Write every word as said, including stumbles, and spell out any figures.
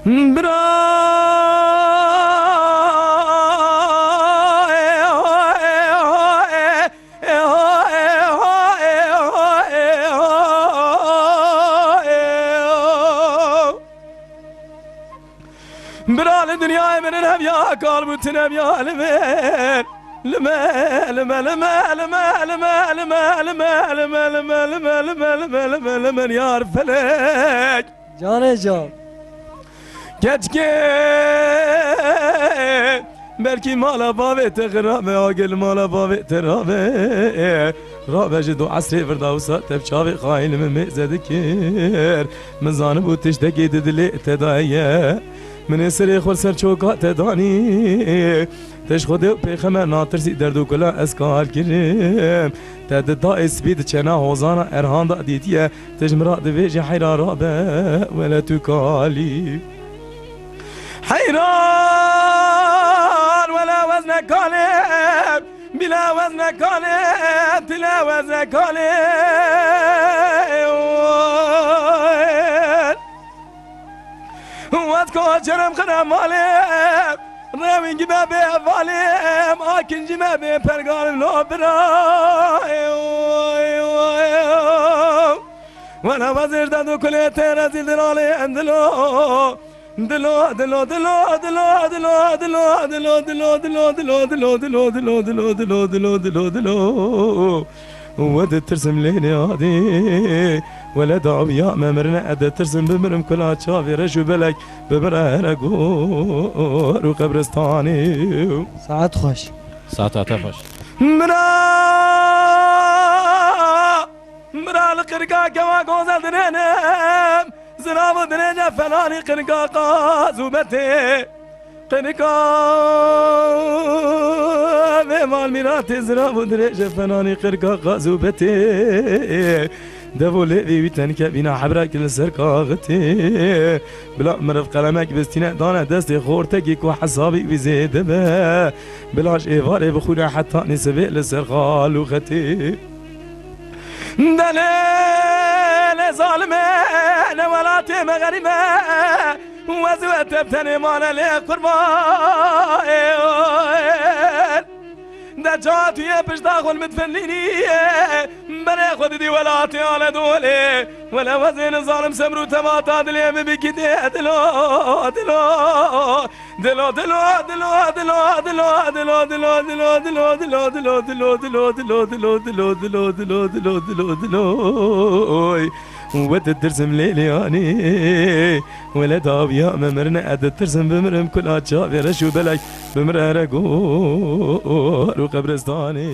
Bira, bira li dinyayê min in hev ya kal bûtin hev ya li min. Li me, li me, li me, li me, li me, li me, li me, li me, li me, li me, li me, li me, li me, li me, li me, yar felek. Canê can. Keçkê, belkî mala bavê te xirabe, agê li mala bavê te rabe. Rabe ji du esrê virda wisa te bi çavê xayîn min mêze dikir. Min zanibû tiştekî di dilê te daye. Min ê serê xwe li ser çoka te danî. Te ji Xwedê û pêxemer natirsî, derd û kula ez kal kirim. Te di dayê spî di çena hozana Erhan da dîtiye. Te ji min re dibêje heyra rabe, wele tu kalî. Heyran, wele wezne kalê, bile wezne kalê, tile wezne kalê. Wet ko çerem xire malê, rewîn gime bê valêm, akin cime bê pergarim lo bira. Wela wezir de du kulê te rezîl diralê endilo. Dilo, dilo, dilo. We ditirsim lê neyadî. Wele dawiya me mirine, ez ditirsim bimirim kula çavê reş û belek bimire here gor û qebristanê. Saet xweş. Saeta te xweş. Mira, mira li qirka kewa goze dirênim. Zirav û dirêje felanî qirka qaz û betê. Qirka vê mal mîratê zirav û dirêje felanî qirka qaz û betê. Dev û lêvî wî tenke bîna hebrek li ser kaxitê. Bila miriv qelemek bistîne dane destê xortekî ku hesabî wî zêde be. Bila ji êvarê bixwîne heta nîsivê li ser xal û xetê. Delê lê zalimê ne welatê me xerîb e. Wez we teptenê mane lê qurban. De çawa tu yê pişta xwe li min difelînî? Berê xwe didî welatê ale dolê. Wele wezê nizanim sebr û temata dilê min bikî dê dilo, dilo. Dilo, dilo, dilo. We ditirsim lê lê anî. Wele dawiya me mirine, ez ditirsim bimirim kula çavê reş û belek bimire here gor û qebristanê.